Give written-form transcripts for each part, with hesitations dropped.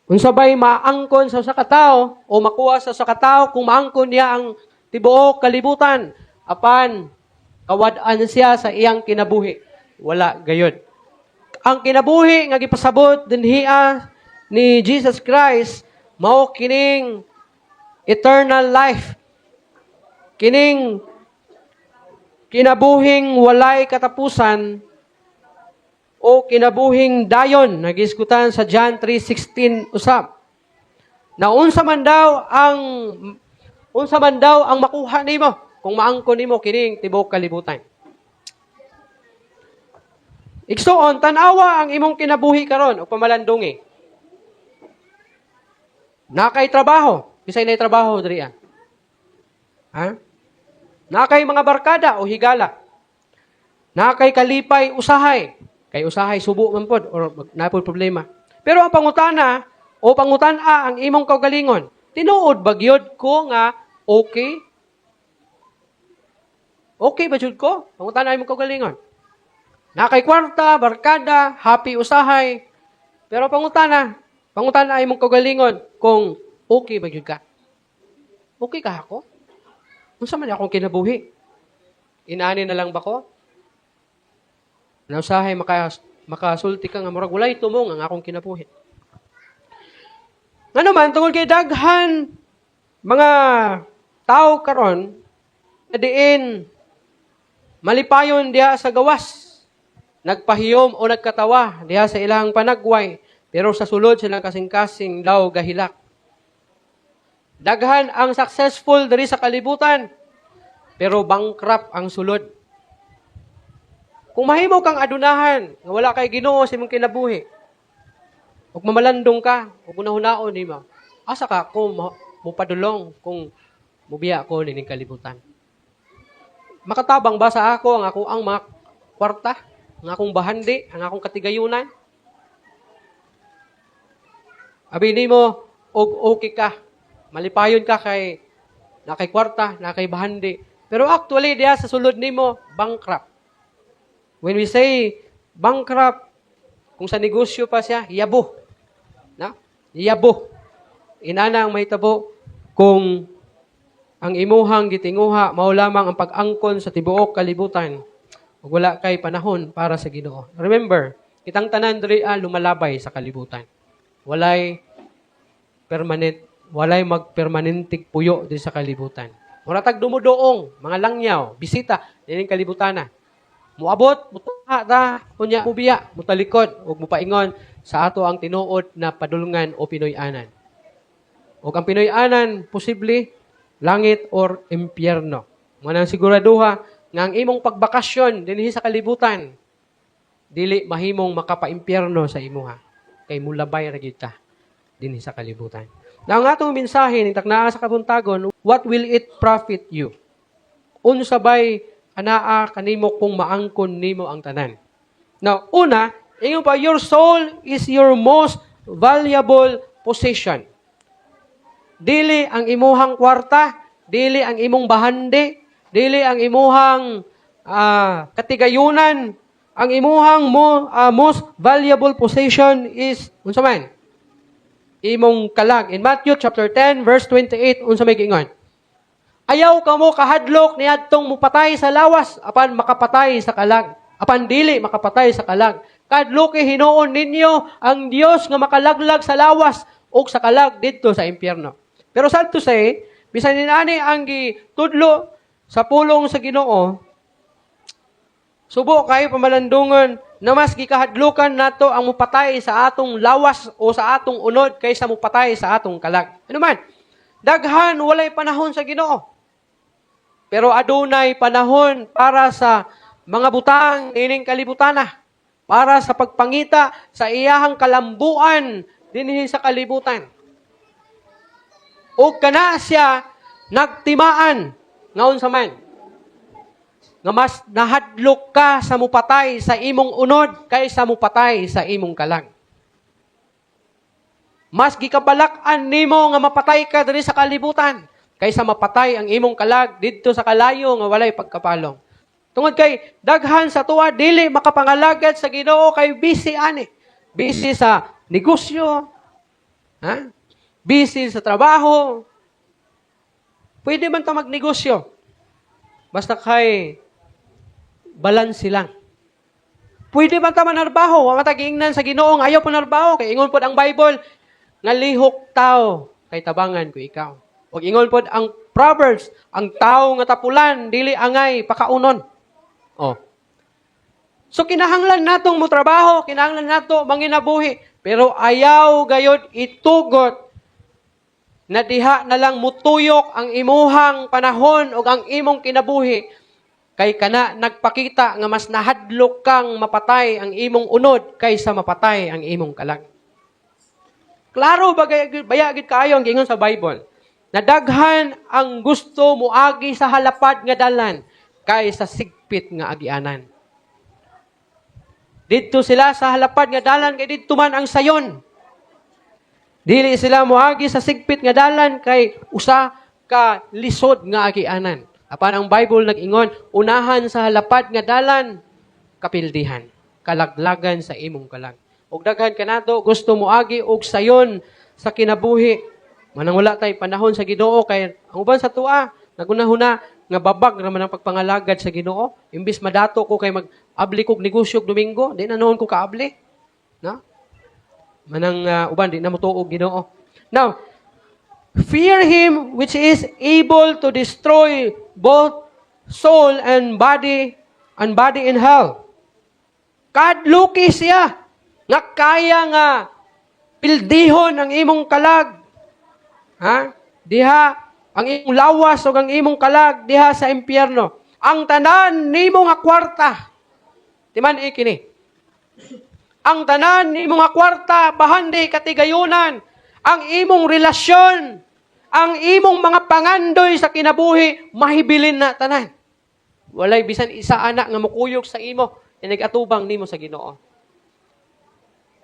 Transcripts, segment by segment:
Unsa bay maangkon sa usa ka tawo o makuha sa usa ka tawo kung maangkon niya ang tibuok kalibutan apan kawad-an siya sa iyang kinabuhi? Wala gayod. Ang kinabuhi nga gipasabot dinhia ni Jesus Christ mao kining eternal life. Kining kinabuhing walay katapusan o kinabuhing dayon nga gihisgutan sa John 3:16 usab. Na unsa man daw ang makuha nimo kung maangkon nimo kining tibuok kalibutan? Igsuon, tan-awa ang imong kinabuhi karon og pamalandungi. Naa kay trabaho, bisay nay trabaho diri ah. Ha? Naa kay mga barkada o higala. Naa kay kalipay usahay. Kay usahay subo man pod or naa pod problema. Pero ang pangutana o pangutan-a ang imong kaugalingon, tinuod ba gyud ko nga okay? Okay ba jud ko? Pangutan-a imong kaugalingon. Naa kay kwarta, barkada, happy usahay. Pero pangutan-a imong kaugalingon kung okay ba gyud ka. Okay ka ako? Unsa man akong kinabuhi? Inani na lang ba ko? Na usahay makasulti ka nga murag walay tumong ang akong kinabuhi. Ngano man, tungod kay daghan mga tao karon na diin malipayon diha sa gawas, nagpahiyom o nagkatawa diha sa ilang panagway, pero sa sulod silang kasing-kasing daw gahilak. Daghan ang successful diri sa kalibutan, pero bankrupt ang sulod. Kung mahimo kang adunahan nga wala kay Ginoo sa imong kinabuhi, ug mamalandong ka, ug hunahunaon nimo, asa ka ko mopadulong kung mubiya ko nining kalibutan? Makatabang ba sa ako ang ako ang mga kwarta, ang akong bahandi, ang akong katigayunan? Abi nimo og okay ka, malipayon ka kay naa kay kwarta, naa kay bahandi. Pero actually diha sa sulod nimo, bankrupt. When we say bankrupt, kung sa negosyo pa siya, yabo. Na? Yabo. Inana ang mahitabo kung ang imuhang gitinguha mao lamang ang pag-angkon sa tibuok kalibutan ug wala kay panahon para sa Ginoo. Remember, kitang tanan diri lumalabay sa kalibutan. Walay permanent, walay magpermanenteng puyo diri sa kalibutan. Mura tag dumudoong, mga langyaw, bisita dining kalibutana. Muabot, mutuha ta, unya mubiya, mutalikod ug mupaingon sa ato ang tinuod na padulngan o Pinoy-anan. Ug ang Pinoy-anan posible langit or impyerno. Mao nang siguraduha nga ang imong pagbakasyon dinhi sa kalibutan dili mahimong makapaimpyerno sa imuha kay mulabay ra gyud ta dinhi sa kalibutan. Na ang atong mensahe ning taknaa sa kabuntagon, what will it profit you? Unsa bay anaa kanimo kung maangkon nimo ang tanan? Now, una, ingon pa, your soul is your most valuable possession. Dili ang imuhang kwarta, dili ang imong bahandi, dili ang imuhang katigayunan. Ang imuhang most valuable possession is unsa man? Imong kalag. In Matthew chapter 10 verse 28, unsa may giingon? Ayaw kamo kahadlok niadtong mupatay sa lawas apan makapatay sa kalag. Apan dili makapatay sa kalag. Kahadloki hinuon ninyo ang Dios nga makalaglag sa lawas ug sa kalag didto sa impyerno. Pero sad to say, bisan ninani ang gitudlo sa pulong sa Ginoo, subo kayo pamalandungan na mas gikahadlukan nato ang mupatay sa atong lawas o sa atong unod kaysa mupatay sa atong kalag. Ano man? Daghan walay panahon sa Ginoo. Pero adunay panahon para sa mga butang ining kalibutana, para sa pagpangita sa iyahang kalambuan dinhi sa kalibutan. O kana siya nagtimaan nga unsa man? Nga mas nahadlok ka sa mupatay sa imong unod kaysa mupatay sa imong kalag. Mas gikabalak-an nimo nga mapatay ka diri sa kalibutan kaysa mapatay ang imong kalag didto sa kalayo nga walay pagkapalong. Tungod kay daghan sa tuwa dili makapangalagad sa Ginoo kay busy ani. Busy sa negosyo, Ha? Busy sa trabaho. Pwede man ta magnegosyo. Basta kay balance lang. Pwede man ta manarbaho. Wa man ta giingnan sa Ginoo nga ayaw panarbaho kay ingon pod ang Bible nga lihok tao kay tabangan ko ikaw. Ug ingon pod ang Proverbs, ang tao nga tapulan dili angay pakaunon. Oh. So kinahanglan natong motrabaho, kinahanglan nato manginabuhi, pero ayaw gayod itugot na diha na lang mutuyok ang imuhang panahon o ang imong kinabuhi kay kana nagpakita nga mas nahadlok kang mapatay ang imong unod kaysa mapatay ang imong kalag. Klaro bagay baya gid kaayo ang giingon sa Bible. Nadaghan ang gusto moagi sa halapad nga dalan kaysa sigpit nga agianan. Didto sila sa halapad nga dalan kay didto man ang sayon. Dili sila moagi sa sigpit nga dalan kay usa ka lisod nga agianan. Apan ang Bible nag-ingon, unahan sa halapad nga dalan, kapildihan, kalaglagan sa imong kalag. Ug daghan kanato gusto moagi og sayon sa kinabuhi. Manang wala tay panahon sa Ginoo kay ang uban sa tua nagunahuna nga babag ra man ang pagpangalagad sa Ginoo. Imbis madato ko kay mag-abli kog negosyo og Domingo, di na noon ko kaabli. No? Manang uban di na motuo og Ginoo. Now, fear him which is able to destroy both soul and body in hell. Kadluki siya nga kaya nga pildihon ang imong kalag. Ha? Diha ang imong lawas ug ang imong kalag diha sa impyerno. Ang tanan nimo nga kwarta. Timan kini. Ang tanan nimo nga kwarta, bahandi, katigayunan, ang imong relasyon, ang imong mga pangandoy sa kinabuhi, mahibilin na tanan. Walay bisan isa ana nga mukuyog sa imo, inig-atubang nimo sa Ginoo.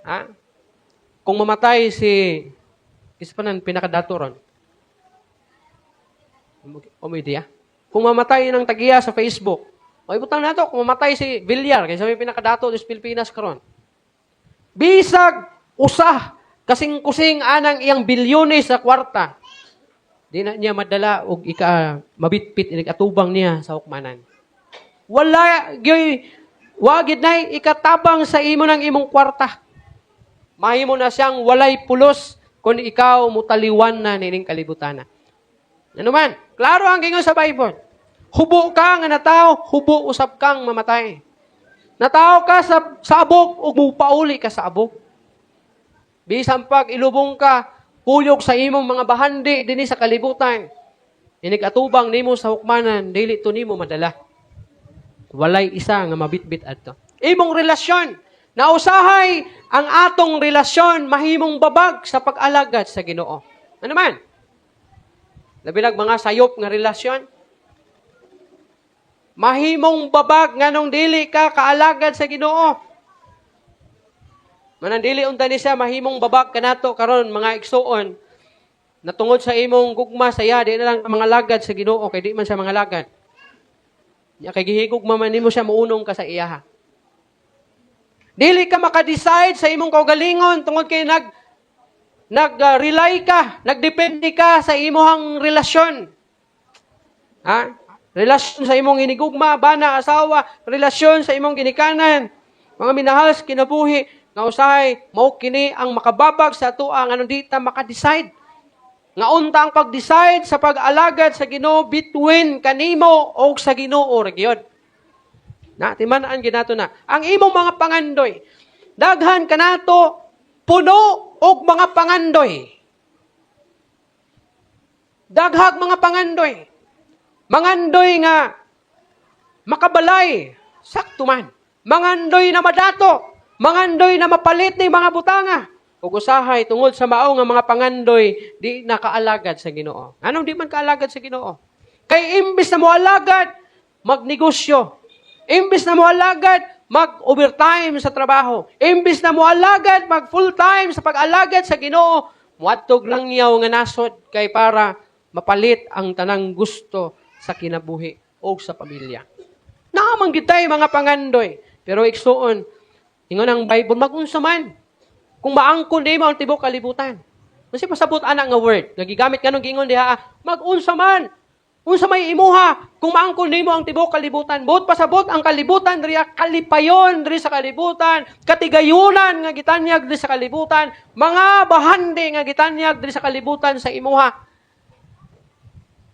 Ha? Kung mamatay si isa pa nang pinakadato ron. O may idea? Kung mamatay ng tagiya sa Facebook, o ibutang nato, kung mamatay si Villar, kaysa may pinakadato sa Pilipinas karon. Bisag usa kasing-kusing anang iyang bilyones sa kwarta, di na niya madala og ika mabitbit inig atubang niya sa hukmanan. Wala gyoy wa gid nay ikatabang sa imo ng imong kwarta. Mahimo na siyang walay pulos kung ikaw mutaliwan na nining kalibutan. Ano man, klaro ang gingon sa Bible. Hubo ka nga natawo, hubo usab kang mamatay. Natawo ka sa abog ug mupauli ka sa abog. Bisan pag ilubong ka, kuyog sa imong mga bahandi dinhi sa kalibutan. Inig atubang nimo sa hukmanan, dili to nimo madala. Walay isa nga mabitbit adto. Imong relasyon, nausahay ang atong relasyon mahimong babag sa pag-alagad sa Ginoo. Ano man? Labi nag mga sayop nga relasyon. Mahimong babag nganong dili ka kaalagad sa Ginoo. Manang dili unta ni siya mahimong babag kanato karon, mga igsuon, natungod sa imong gugma sa iya, di na lang ka mangalagad sa Ginoo kay di man siya mangalagad. Nya kay gihigugma man nimo siya, muunong ka sa iyaha. Dili ka maka-decide sa imong kaugalingon tungod kay nag nag-rely ka, nagdepende ka sa imong relasyon. Ha? Relasyon sa imong inigugma, bana, asawa, relasyon sa imong ginikanan, mga minahal sa kinabuhi, nga usahay, mao kini ang makababag sa atoa nga di ta maka-decide. Nga unta ang pag-decide sa pag-alagad sa Ginoo between kanimo o sa Ginoo ra gyud. Na timan-an ginato na. Ang imong mga pangandoy, daghan kanato puno og mga pangandoy. Daghag mga pangandoy. Mangandoy nga makabalay, sakto man. Mangandoy na madato, mangandoy na mapalit ni mga butanga. Ug usahay tungod sa mao nga mga pangandoy, di nakaalagad sa Ginoo. Anong di man kaalagad sa Ginoo? Kay imbis na moalagad, magnegosyo. Imbis na moalagad, mag-overtime sa trabaho. Imbis na moalagad, mag full time sa pag-alagad sa Ginoo, muadtog langyaw nga nasod kay para mapalit ang tanang gusto sa kinabuhi o sa pamilya. Naa man gitay mga pangandoy. Pero igsuon, ingon ang Bible, magunsa man kung maangkon nimo ang tibok kalibutan. Kasi pasabot ana nga word nga gigamit nganong giingon diha, mag-unsa man, unsa may imuha kung maangkon nimo ang tibuok kalibutan? Buot pasabot ang kalibutan diriya, kalipayon diri sa kalibutan, katigayunan nga gitanyag diri sa kalibutan, mga bahandi nga gitanyag diri sa kalibutan sa imuha.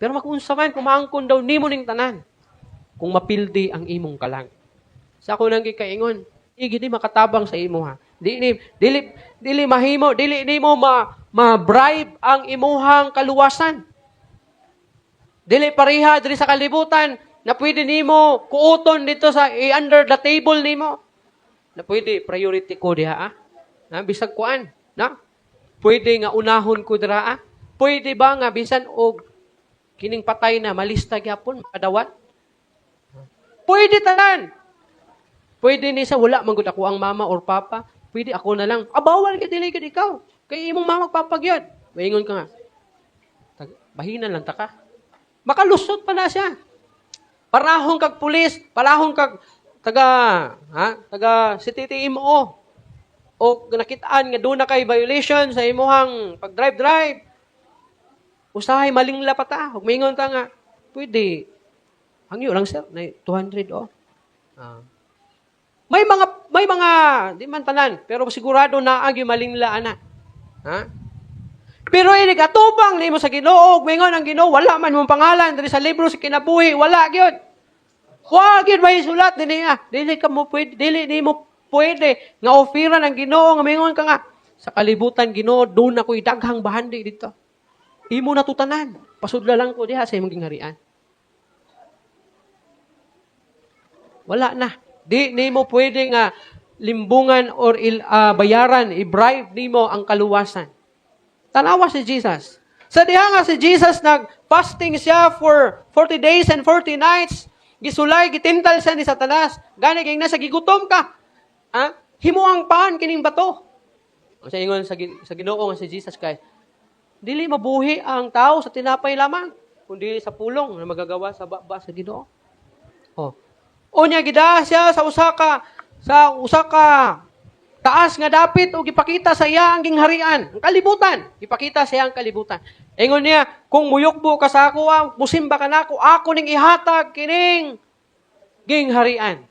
Pero mag-unsa man kung maangkon daw nimo ning tanan, kung mapildi ang imong kalag? Sa ako nang gikaingon, di makatabang sa imuha. Di ni dili dili mahimo, dili nimo ma ma-bribe ang imuhang kaluwasan. Dili pareha diri sa kalibutan na pwede nimo kuoton dito sa i-under the table nimo. Na pwede priority ko diha ah. Na bisag kuan, na? Pwede nga unahon ko dira ah. Pwede ba nga bisan og kining patay na malista gyapon makadawat? Pwede tanan. Pwede ni sa wala man gud ako ang mama or papa, pwede ako na lang. Ah, bawal ka, dili gud ikaw. Kay imong mama papa gyud. Maingon ka nga. Bahinan lang ta ka. Makalusot pa na siya. Parahon kag pulis, parahon kag taga ha, taga CTTMO. O nakitaan nga doon na kay violation sa imuhang pag-drive-drive. Usahay malingla pa ta. Ug maingon ta nga, pwede. Hangyo lang, sir, na 200 oh. Ah. May mga di man tanan, pero sigurado naa gyud malingla ana. Ha? Pero inig atubang nimo sa Ginoo, ug mingon ang Ginoo, wala man mong pangalan diri sa libro sa kinabuhi, wala gyud. Wa gyud may sulat dinhi ah. Dili ka mo pwede, dili nimo pwede nga offeran ang Ginoo nga mingon ka nga sa kalibutan, Ginoo, doon ako'y daghang bahandi dito. Imo na tutanan. Pasudla lang ko diha sa imong gingharian. Wala na. Di nimo pwede nga limbungan or bayaran, i-bribe nimo ang kaluwasan. Tanawa si Jesus. Sa diha nga si Jesus nag-fasting siya for 40 days and 40 nights, gisulay, gitintal siya ni Satanas. Gani kay nasa gigutom ka. Ha? Himo ang pan kining bato. Ang sa ingon sa Ginoo nga si Jesus Christ, dili mabuhi ang tao sa tinapay lamang, kundi sa pulong na magagawa sa baba sa Ginoo. Oh. Unya gida siya sa usa ka taas nga dapit ug gipakita sa iya ang gingharian, ang kalibutan. Gipakita sa iya ang kalibutan. Ingon niya, kung muyukbo ka sa ako, ah, musimba ka nako, ako ning ihatag kining gingharian.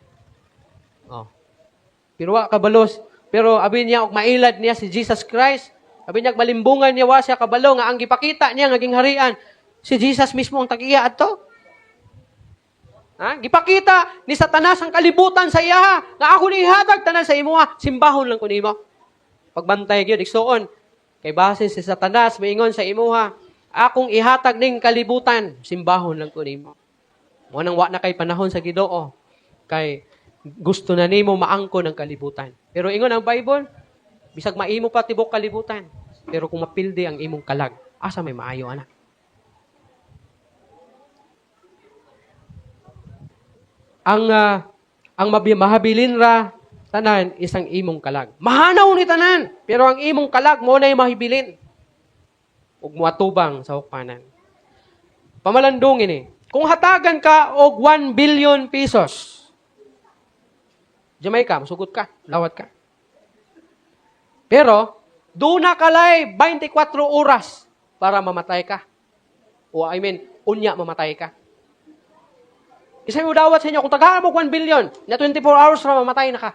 Oh. Pero wa kabalos, pero abi niya og mailad niya si Jesus Christ. Abi niya malimbungan niya, wa siya kabalo nga ang gipakita niya nga gingharian si Jesus mismo ang tag-iya adto. Ha? Gipakita ni Satanas ang kalibutan sa iya nga ako ni ihatag tanan sa imuha, simbahon lang ko nimo. Pagbantay gyud, igsuon. Kay base si Satanas maingon sa imuha, akong ihatag ning kalibutan, simbahon lang ko nimo. Mo nang wa na kay panahon sa Ginoo kay gusto na nimo maangkon ang kalibutan. Pero ingon ang Bible, bisag maimo pa tibok kalibutan, pero kung mapildi ang imong kalag, asa may maayo ana? Ang mahabilin ra tanan isang imong kalag. Mahanaw ni tanan, pero ang imong kalag mo na'y mahibilin. Ug moatubang sa hukpanan. Pamalandong ini, kung hatagan ka og 1 billion pesos, Jamaica, masugot ka, lawat ka. Pero, doon na kalay 24 oras para mamatay ka. O I mean, unya mamatay ka. Isa mo dawat sa inyo, kung tagaan mo 1 billion, na 24 hours ra mamatay na ka.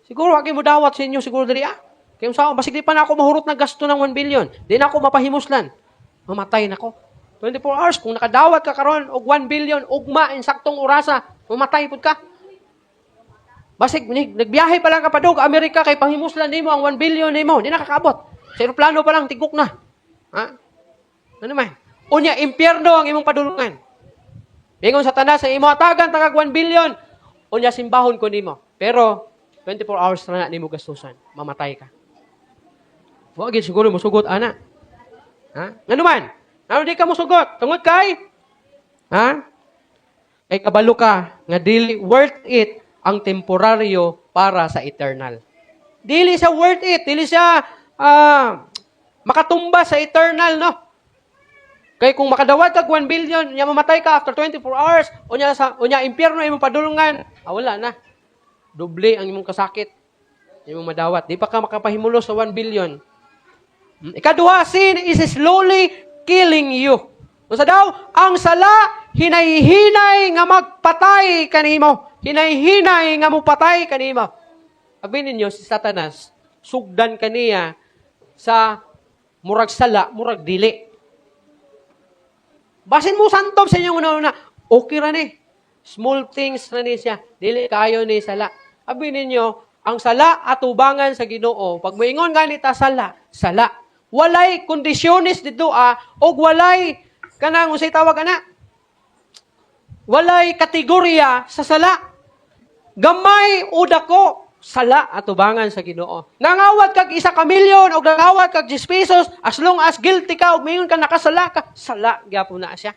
Siguro, wag mo dawat sa inyo, siguro dali ah. Kaya sa basig di pa na ako mahurot na gasto ng 1 billion. Di na ako mapahimuslan. Mamatay na ko. 24 hours, kung nakadawat ka karon og 1 billion, ugma, insaktong orasa, mamatay pud ka. Basig, nagbiyahe pa lang ka padug, Amerika, kay panghimuslan nimo ang 1 billion nimo, di na kakaabot. Sa eroplano pa lang, tigok na. Ha? Ano man? Unya, impyerno ang imong padulungan. Ingon Satanas sa imo, atagan tagag 1 billion. Unya, simbahon ko nimo. Pero, 24 hours na nimo gastusan. Mamatay ka. Wa gid siguro musugot ana. Ha? Ngano man? Ngano di ka musugot? Tungod kay ha? Kay kabalo ka nga dili worth it ang temporaryo para sa eternal. Dili siya worth it, dili siya makatumba sa eternal, no? Kay kung makadawat kag 1 billion, nya mamatay ka after 24 hours, unya impyerno imong padulungan, wala na. Doble ang imong kasakit. Imong madawat. Di pa ka makapahimulos sa 1 billion. Ikaduha, sin is slowly killing you. Unsa daw? Ang sala, hinay-hinay nga magpatay kanimo. Hinay-hinay nga mupatay kanimo. Abi ninyo, si Satanas, sugdan kaniya sa murag sala, murag dili. Basin mo santob sa inyong una-una, okay ra ni. Small things ra ni siya. Dili kayo ni sala. Abi ninyo, ang sala atubangan sa Ginoo. Pag moingon gani ta sala, sala. Walay kondisyones dito og walay kanang unsay tawag ana? Walay kategorya sa sala. Gamay o dako, sala atubangan sa Ginoo. Nangawat kag 1 ka milyon o nangawat kag 10 pesos, as long as guilty ka og moingon ka nakasala ka, sala gyapon na siya.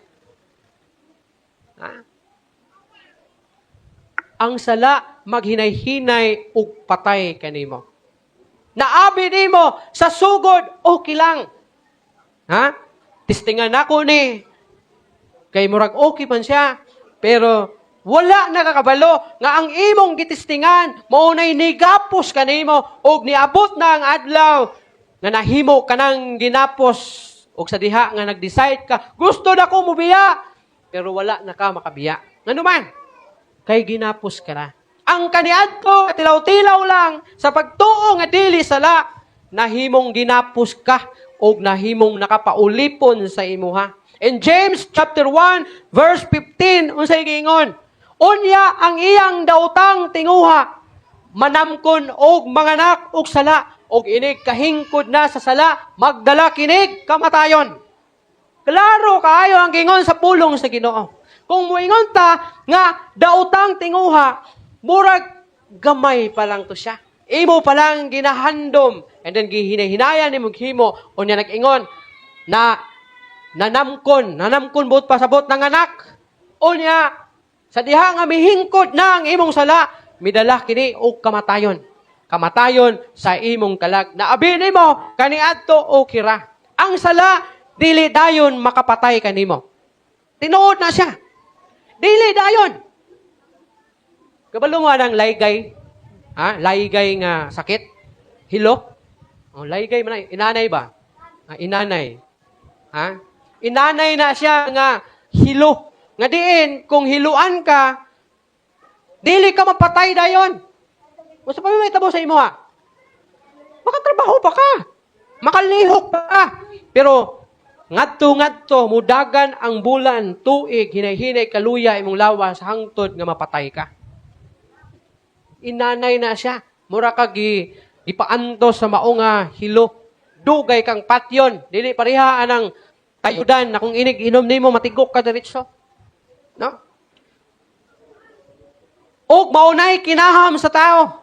Ha? Ang sala maghinay-hinay ug patay kanimo. Naabi nimo sa sugod, okay lang. Ha? Testingan nako ni. Kay murag okay man siya. Pero wala nakakabalo nga ang imong gitestingan mao nay nigapos kanimo og niabot na ang adlaw nga nahimo kanang ginapos og sa diha nga nag-decide ka, "Gusto na ko mubiya," pero wala na ka makabiya. Ngano man? Kay ginapos ka na. Ang kaniadto tilaw-tilaw lang sa pagtuo nga dili sala, nahimong ginapos ka og nahimong nakapaulipon sa imuha. In James chapter 1 verse 15, unsay giingon? Unya ang iyang daotang tinguha manamkon og manganak og sala, og inig kahingkod na sa sala, magdala kinig kamatayon. Klaro kaayo ang gingon sa pulong sa Ginoo. Kung moingon ta nga daotang tinguha, murag gamay pa lang to siya. Imo pa lang ginahandom and then gihinay-hinayan nimo himo, unya nag-ingon na nanamkon, nanamkon buot pasabot ng anak. Unya sa diha nga mihingkod na ang imong sala, midala kini og kamatayon. Kamatayon sa imong kalag. Naabi nimo kaniadto o kira. Ang sala dili dayon makapatay kanimo. Tinuod na siya. Dili dayon. Kabalo mo ang laygay? Ha? Laygay nga sakit? Hilo? Oh, laygay man na. Inanay ba? Ah, inanay. Ha? Inanay na siya nga hilo. Nga diin, kung hiluan ka, dili ka mapatay dayon. Unsa pa may tabo sa imo ha? Makatrabaho pa ka. Makalihok pa ka. Pero ngadto ngadto mudagan ang bulan, tuig, hinay-hinay kaluya imong lawas hangtod nga mapatay ka. Inanay na siya. Mura ka gipaantos sa mao nga hilo. Dugay kang patyon. Dili pareha anang tayudan na kung inig inom nimo matigok ka diretso. No? Og maunay kinaham sa tao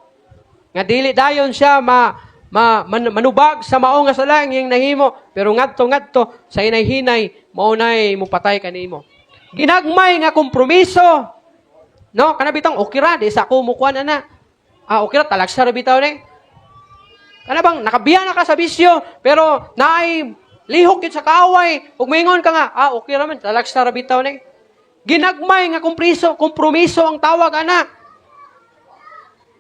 nga dili dayon siya ma, ma man, manubag sa mao nga sala ang iyang nahimo, pero ngadto ngadto sa hinay-hinay maunay mupatay kanimo. Ginagmay nga kompromiso, no? Kana bitang okay ra, di sa ako mukuan ana. Ah, okay ra, talagsa ra bitaw ni. Kana bang nakabiya na ka sa bisyo pero naay lihok gyud sa kaaway ug moingon ka nga, "Ah, okay ra man, talagsa ra bitaw ni." Ginagmay nga kompromiso, kompromiso ang tawag ana.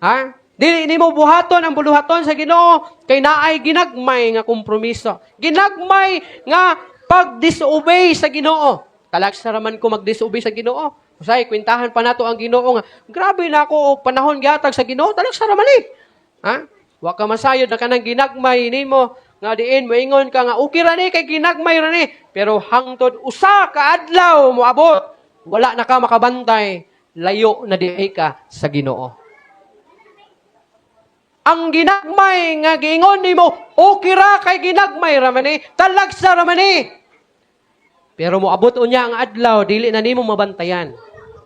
Ha? Dili nimo buhaton ang buluhaton sa Ginoo kay naay ginagmay nga kompromiso. Ginagmay nga pag-disobey sa Ginoo. Talagsa ra man ko mag-disobey sa Ginoo. Usay kwentahan pa nato ang Ginoo nga grabe na ako og panahon gihatag sa Ginoo, talagsa ra man eh. Ha? Wa ka masayod na kanang ginagmay nimo nga diin moingon ka nga okay ra ni kay ginagmay ra ni, pero hangtod usa ka adlaw moabot, wala na ka makabantay, layo na di ka sa Ginoo. Ang ginagmay nga giingon nimo, okay ra kay ginagmay ra man ni, talagsa ra man ni. Pero moabot unya ang adlaw, dili na nimo mabantayan.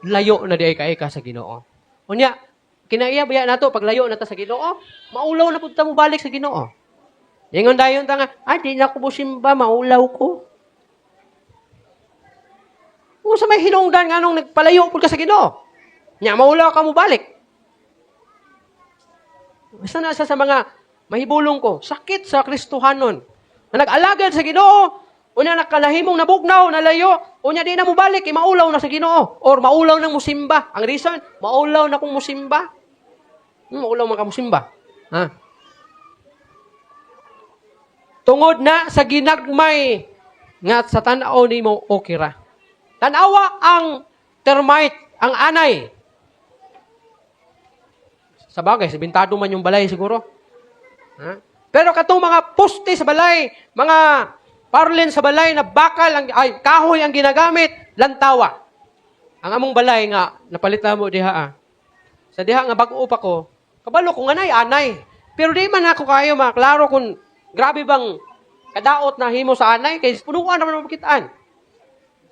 Layo na di kay ka sa Ginoo. Unya, kinaiya baya nato pag layo na ta sa Ginoo, maulaw na pud ta mo balik sa Ginoo. Ingon dayon ta nga, "Ay, di na ko mosimba, maulaw ko." Unsa may hinungdan nga nung nagpalayo pud ka sa Ginoo? Nya maulaw ka mo balik. Basta na sa mga mahibulong ko, sakit sa Kristohanon. Na nag-alagad sa Ginoo, unya nakalahimong nabugnaw, nalayo, unya di na mobalik, eh, maulaw na sa Ginoo. Or maulaw nang musimba. Ang reason, maulaw na kong musimba. Maulaw man ka musimba. Ha? Tungod na sa ginagmay nga sa tan-aw nimo okay ra. Tan-awa ang termite, ang anay. Sa bagay, simentado man yung balay siguro. Ha? Pero katong mga poste sa balay, mga parlin sa balay na bakal, ang, ay, kahoy ang ginagamit, lantawa. Ang among balay nga, napalit na mo diha ah. Sa diha nga bag-o pa ko, kabalo ko nga nay, anay. Pero di man ako kayo maklaro kung grabe bang kadaot na himo sa anay, kay punuan naman makitaan.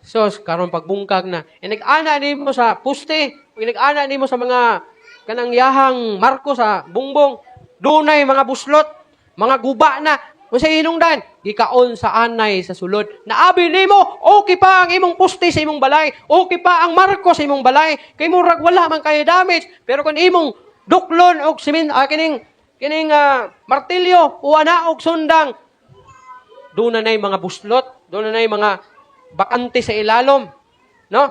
So, karon pagbungkag na, inig-ana nimo sa poste, inig-ana nimo sa mga kanang yahang marko sa bungbong, dunay mga buslot, mga guba na. Kung sa hinungdan, gikaon sa anay sa sulod. Naabi nimo, okay pa ang imong poste sa imong balay, okay pa ang marko sa imong balay, kay murag wala man kayo damage. Pero kung imong duklon og simin, kining kining martilyo o ana og sundang, doon na na'y mga buslot, doon na na'y mga bakante sa ilalom. No?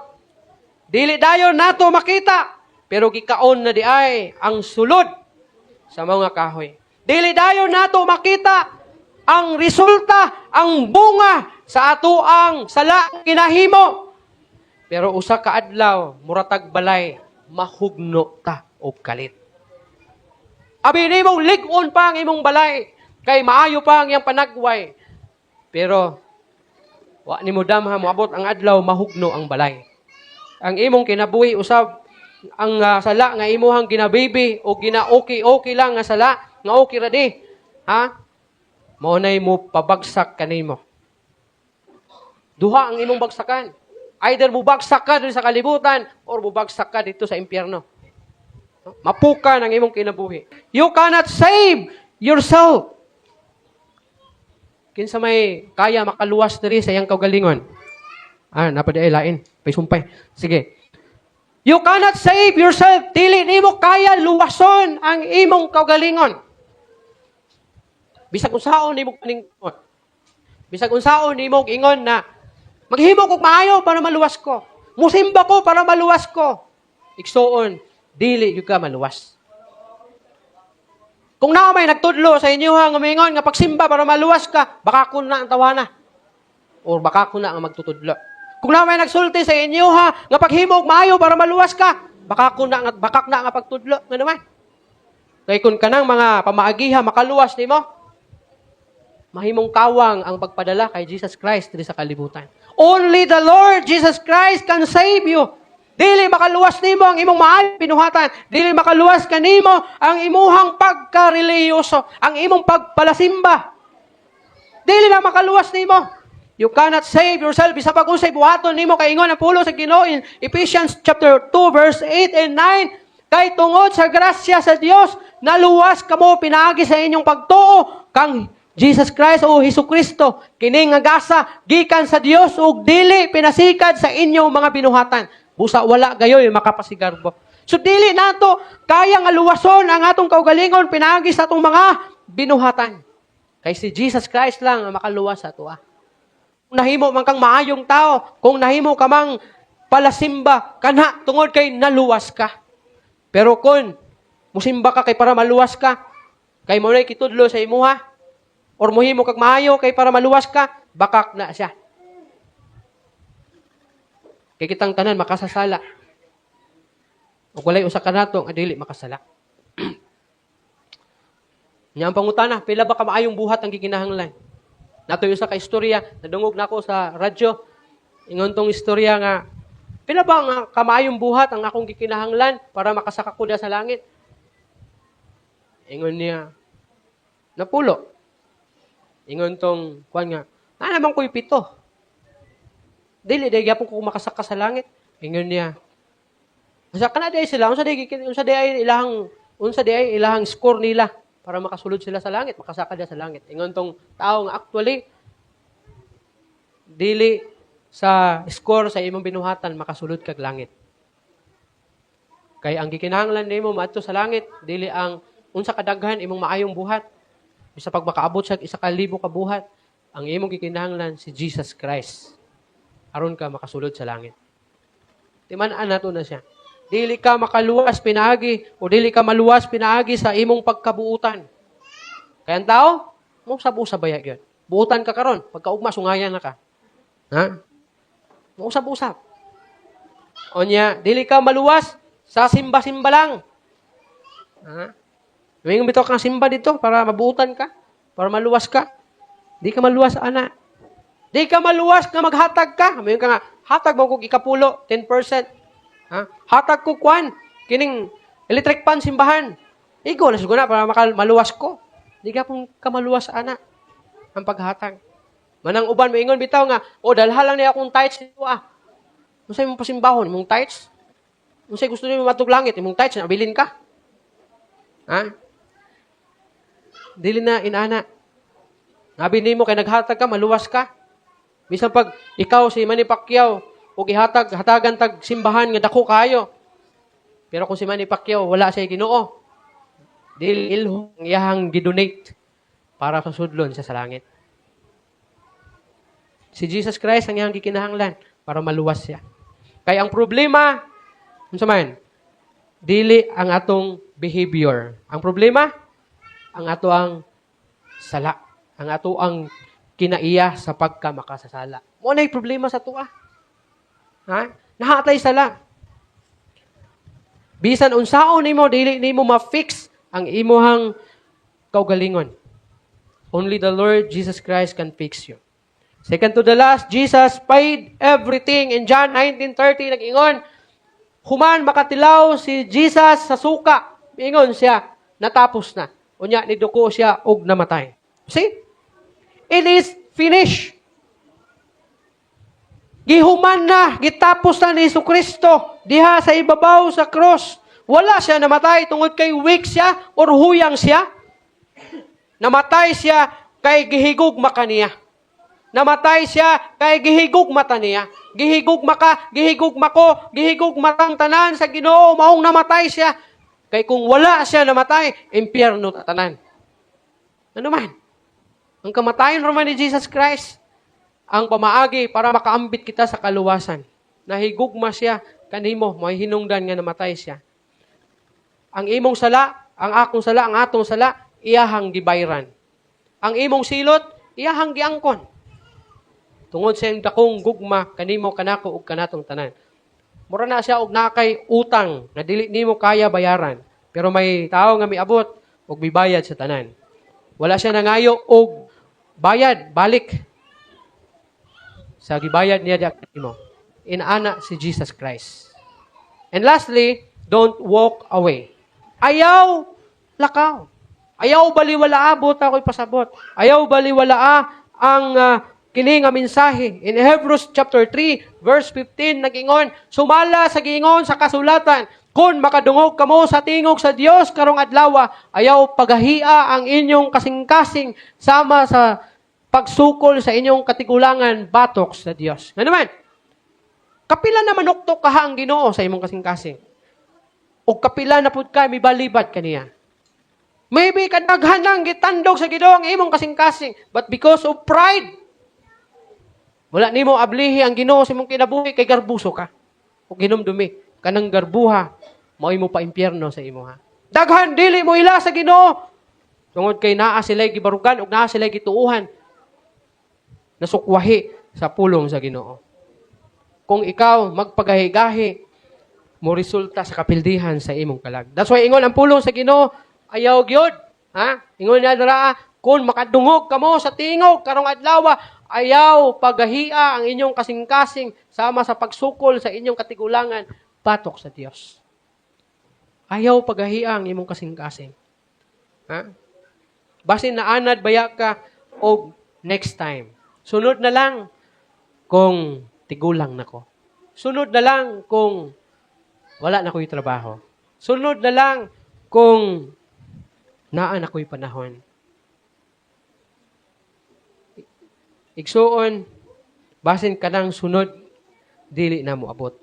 Dili dayon nato makita, pero gikaon na di ay ang sulod sa mga kahoy. Dili dayon nato makita ang resulta, ang bunga sa ato ang sala kinahimo. Pero usa ka adlaw, muratag balay, mahugno ta og kalit. Abi nimong lig-on pa ang imong balay, kay maayo pa ang iyang panagway. Pero wa nimo damha, moabot ang adlaw mahugno ang balay. Ang imong kinabuhi usab, ang sala nga imuhang ginabibi o gina-okay-okay lang nga sala, nga okay ra di. Ha? Mao nay mo pabagsak kanimo. Duha ang imong bagsakan. Either mubagsak ka diri sa kalibutan or mubagsak ka dito sa impyerno. Mapuka ng imong kinabuhi. You cannot save yourself. Kinsa may kaya makaluwas diri sa iyang kaugalingon? Ah, napaday lain. Pay sumpay. Sige. You cannot save yourself. Dili nimo kaya luwason ang imong kaugalingon. Bisag unsaon nimo kaning, bisag unsaon nimo ingon na maghimo kog maayo para maluwas ko. Musimba ko para maluwas ko. Igsuon, dili gyud ka maluwas. Kung naa may nagtudlo sa inyo ha, nga moingon nga pagsimba para maluwas ka, baka ko na ang tawana. Or baka ko na ang magtutudlo. Kung naa may nagsulti sa inyo ha, nga paghimo og maayo para maluwas ka, baka ko na nga bakak na nga pagtudlo nga naman. Kay kung kanang mga pamaagiha makaluwas nimo, mahimong kawang ang pagpadala kay Jesus Christ diri sa kalibutan. Only the Lord Jesus Christ can save you. Dili makaluwas nimo ang imong maayong binuhatan. Dili makaluwas kanimo ang imuhang pagkareliyoso, ang imong pagpalasimba. Dili na makaluwas nimo. You cannot save yourself. Bisa pag unsay buhaton nimo, kay ingon ang pulong sa Ginoo in Ephesians chapter 2 verse 8 and 9, kay tungod sa grasya sa Dios naluwas kamo pinaagi sa inyong pagtuo kang Jesus Christ o Hesus Kristo. Kini nga gasa gikan sa Dios ug dili pinasikad sa inyong mga binuhatan, busa wala gayoy makapasigarbo. So dili nato kaya nga luwason ang atong kaugalingon pinaagi sa atong mga binuhatan. Kay si Jesus Christ lang ang makaluwas sa atoa. Kung nahimo man kang maayong tao, kung nahimo ka mang palasimba, kana tungod kay naluwas ka. Pero kung musimba ka kay para maluwas ka, kay mo na'y kitudlo sa imuha, or muhimo kag maayo kay para maluwas ka, bakak na siya. Kay kitang tanan makasasala. Ug walay usa ka nato nga dili makasala. Nya ang pangutana, pila ba ka maayong buhat ang gikinahanglan? Natoy usa ka istorya, nadungog nako sa radyo. Ingon tong istorya nga pila ba nga kamaayong buhat ang akong gikinahanglan para makasaka ko diha sa langit? Ingon niya, napulo. Ingon tong kuan nga, naa naman ko'y 7. Dili diay gyapon ko makasaka sa langit. Ingon niya, unsa kana diay sila, unsa diay ilahang score nila para makasulod sila sa langit, makasaka diya sa langit? Ingon tong tao nga actually dili sa score sa imong binuhatan makasulod kag langit. Kay ang gikinahanglan nimo maadto sa langit dili ang unsa kadaghan imong maayong buhat. Bisa pag makaabot sa 1,000 ka buhat, ang imong gikinahanglan si Jesus Christ aron ka makasulod sa langit. Timan-an nato na siya. Dili ka makaluwas pinaagi o dili ka maluwas pinaagi sa imong pagkabuutan. Kaya ang tao, mo sab-usab baya gyud. Buutan ka karon, pagkaugma sungayan na ka. Ha? Mausab-usab. Onya, dili ka maluwas sa simba-simba lang. Ha? Tuwing bitaw kang simba dito para mabuutan ka, para maluwas ka. Di ka maluwas, ana. Di ka maluwas nga maghatag ka. Mayon ka nga, hatag mo kog ikapulo, 10%. Ha? Hatag ko kwan, kining electric pan simbahan. Igo na siguro na para maluwas ko. Di ka pong kamaluwas, ana, ang paghatag. Manang uban moingon bitaw nga, "Oh, dalha lang niya akong tithes dito ah." Unsay mong pasimbahon, imong tithes? Unsay gusto nimo matug langit, imong tithes nabilin ka? Ha? Dili na inana. Ngabi nimo kay naghatag ka, maluwas ka. Bisan pag ikaw si Manny Pacquiao ug ihatag hatagan tag simbahan nga dako kayo. Pero kung si Manny Pacquiao wala siya Ginoo, dili ilho ang iyahang gidonate para sa sudlon siya sa langit. Si Jesus Christ ang iyang gikinahanglan para maluwas siya. Kay ang problema, unsa man? Dili ang atong behavior. Ang problema, ang ato ang sala. Ang ato ang kinaiya sa pagka makasasala. Mo na problema sa atoa. Ha? Nahatay sala. Bisan unsaon nimo, dili nimo ma-fix ang imuhang kaugalingon. Only the Lord Jesus Christ can fix you. Second to the last, Jesus paid everything. In John 19:30, nag-ingon, human makatilaw si Jesus sa suka, ingon siya, "Natapos na." Unya, niduko siya og namatay. See? It is finished. Gihuman na, gitapos na ni Kristo diha sa ibabaw sa cross. Wala siya namatay tungod kay weak siya or huyang siya. Namatay siya kay gihigugma ka niya. Namatay siya kay gihigugma ta niya. Gihigugma ka, gihigugma ko, gihigugma tang tanan sa Ginoo, maong namatay siya. Kay kung wala siya namatay, impyerno ta tanan. Ano man? Ang kamatayon raman ni Jesus Christ, ang pamaagi para makaambit kita sa kaluwasan. Nahigugma siya kanimo, may hinungdan nga namatay siya. Ang imong sala, ang akong sala, ang atong sala, iyahang gibayran. Ang imong silot, iyahang giangkon. Tungod sa iyang dakong gugma kanimo, kanako ug kanatong tanan. Mura na siya og nakay utang nga dili nimo kaya bayaran. Pero may tao nga miabot ug mibayad sa tanan. Wala siya nangayo og bayad balik sa gibayad niya diha kanimo. Inaana si Jesus Christ. And lastly, don't walk away. Ayaw lakaw. Ayaw baliwalaa, buot ako'y pasabot. Ayaw baliwalaa ang kini nga mensahe. In Hebrews chapter 3, verse 15, nag-ingon, "Sumala sa giingon sa kasulatan, kung makadungog kamo sa tingog sa Dios karong adlaw, ayaw pagahia ang inyong kasing-kasing sama sa pagsukol sa inyong katigulangan batok sa Dios." Nga naman, kapila na manuktok ka ang Ginoo sa imong kasing-kasing? O kapila na pud ka mibalibad kaniya? Maybe kadaghan nang gitandog sa Ginoo ang imong kasing-kasing, but because of pride, wala nimo ablihi ang Ginoo sa imong kinabuhi kay garbuso ka. O ginumdumi kanang garbuha mao imo pa impyerno sa imo ha. Daghan dili mo ila sa Ginoo tungod kay naa sila'y gibarugan ug naa sila'y gituuhan nasukwahi sa pulong sa Ginoo. Kung ikaw magpagahi-gahi, mo resulta sa kapildihan sa imong kalag. That's why ingon ang pulong sa Ginoo, ayaw gyud. Ha? Ingon niya dira, "Kung makadungog kamo sa tingog karong adlaw, ayaw pagahia ang inyong kasing-kasing sama sa pagsukol sa inyong katigulangan batok sa Dios." Ayaw pagahia ang imong kasing-kasing. Ha? Basin naanad baya ka og next time. Sunod na lang kung tigulang na ko. Sunod na lang kung wala na ko'y trabaho. Sunod na lang kung naa na ko'y panahon. Igsuon, basin ka ng sunod, dili na mo abot.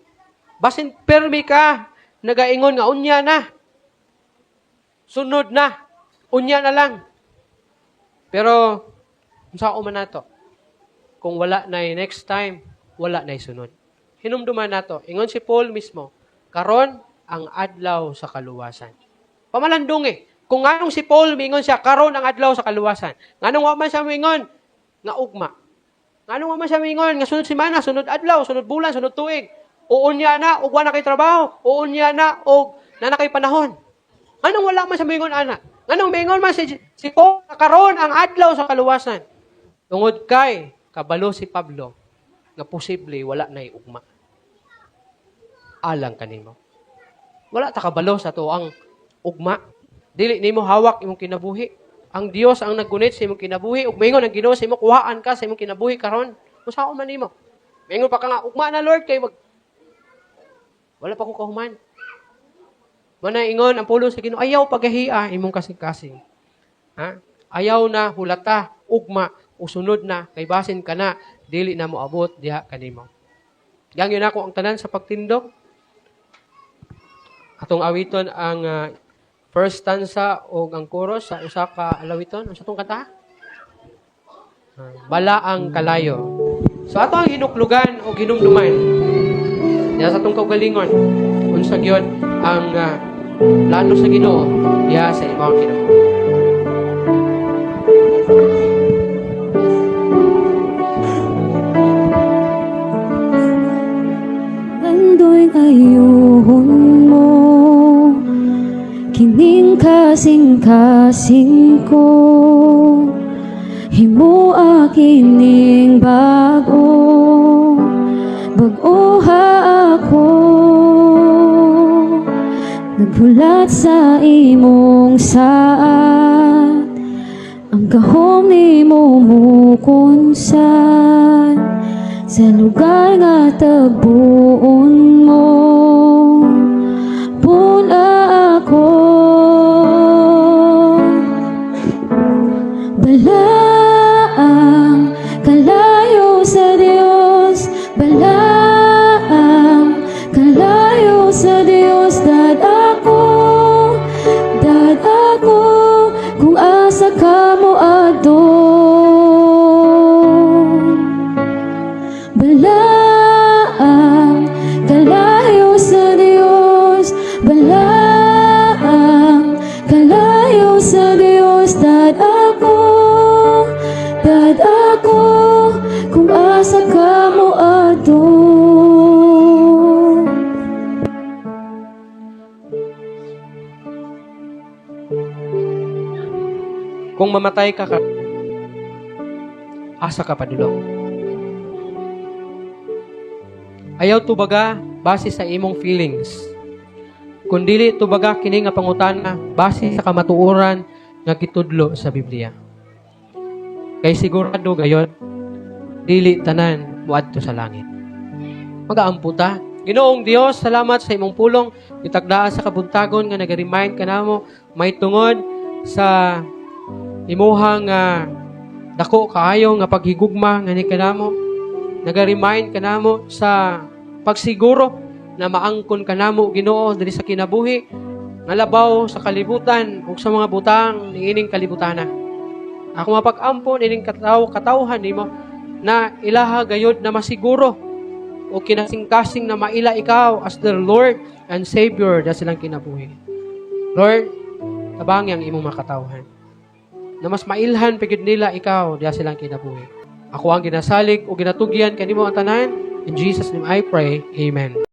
Basin permi ka, nagaingon nga unya na. Sunod na, unya na lang. Pero, unsa man nato? Kung wala na next time, wala na sunod. Hinumduman nato, ingon si Paul mismo, "Karon ang adlaw sa kaluwasan." Pamalandong eh. Kung nganong si Paul mingon siya, "Karon ang adlaw sa kaluwasan." Nganong wa man siya mingon, Nga ugma. Ngano nga man siya mingon nga sunod semana, sunod adlaw, sunod bulan, sunod tuig? O unya na og wa na kay trabaho, o unya na og naa na kay panahon. Anong wala man siya mingon ana? Nganong mingon man si Paul na karon ang adlaw sa kaluwasan? Tungod kay kabalo si Pablo nga posible wala na ugma. Alang kanimo. Wala ta kabalo sa atoang ugma. Dili nimo hawak imong kinabuhi. Ang Dios ang naggunit sa imong kinabuhi ug maingon ang Ginoo sa imo, kuhaan ka sa imong kinabuhi karon. Unsaon man nimo? Maingon pa ka nga, "Ugma na, Lord, kay mag wala pa ko kahuman." Mana ingon ang pulong sa Ginoo, ayaw pagahia imong kasing-kasing. Ha? Ayaw na hulata ugma o sunod na kay basin ka na dili na moabot diha kanimo. Yang yun ako ang tanan sa pagtindog. Atong awiton ang first stanza o ang chorus sa usa ka alawiton. Unsa tong kanta? Balaang Kalayo. So ato ang hinuklugan o hinumduman diha sa atong kaugalingon unsa gyud ang plano sa Ginoo diha sa imong kinabuhi. Nando'y ayuhon mo kining kasing-kasing ko. Himoa kining bag-o. Bag-oha ako. Naghulat sa imong saad. Ang gahom nimo mukunsad sa lugar nga tagbuon mo. Pula ako. Balaang kalayo sa Dios, balaang kalayo sa Dios. Dad ako, kung asa ka mo adto. Balaang kalayo sa Dios, balaang kalayo sa Dios. Dad ako, kung asa ka mo adto. Kung mamatay ka, asa ka padulong? Ayaw tubaga base sa imong feelings. Kung dili tubaga kini nga pangutana base sa kamatuoran nga gitudlo sa Biblia. Kay sigurado gayon, dili tanan moadto sa langit. Magaampo ta. Ginoong Dios, salamat sa imong pulong gitagdaan sa kabuntagon nga naga-remind ka namo may tungod sa imuhang dako kaayo nga paghigugma nga ni kanamo. Naga-remind kanamo sa pagsiguro na maangkon kanamo, Ginoo, diri sa kinabuhi nga labaw sa kalibutan ug sa mga butang niining kalibutana. Ako mapag-ampo nining katawhan nimo na ilaha gayod na masiguro o kinasingkasing na maila ikaw as the Lord and Savior da silang kinabuhi. Lord, tabangi ang imong makatawhan na mas mailhan pagid nila ikaw diya silang kinabuhi. Ako ang ginasalig o ginatugyan kanimo ang tanan. In Jesus' name I pray. Amen.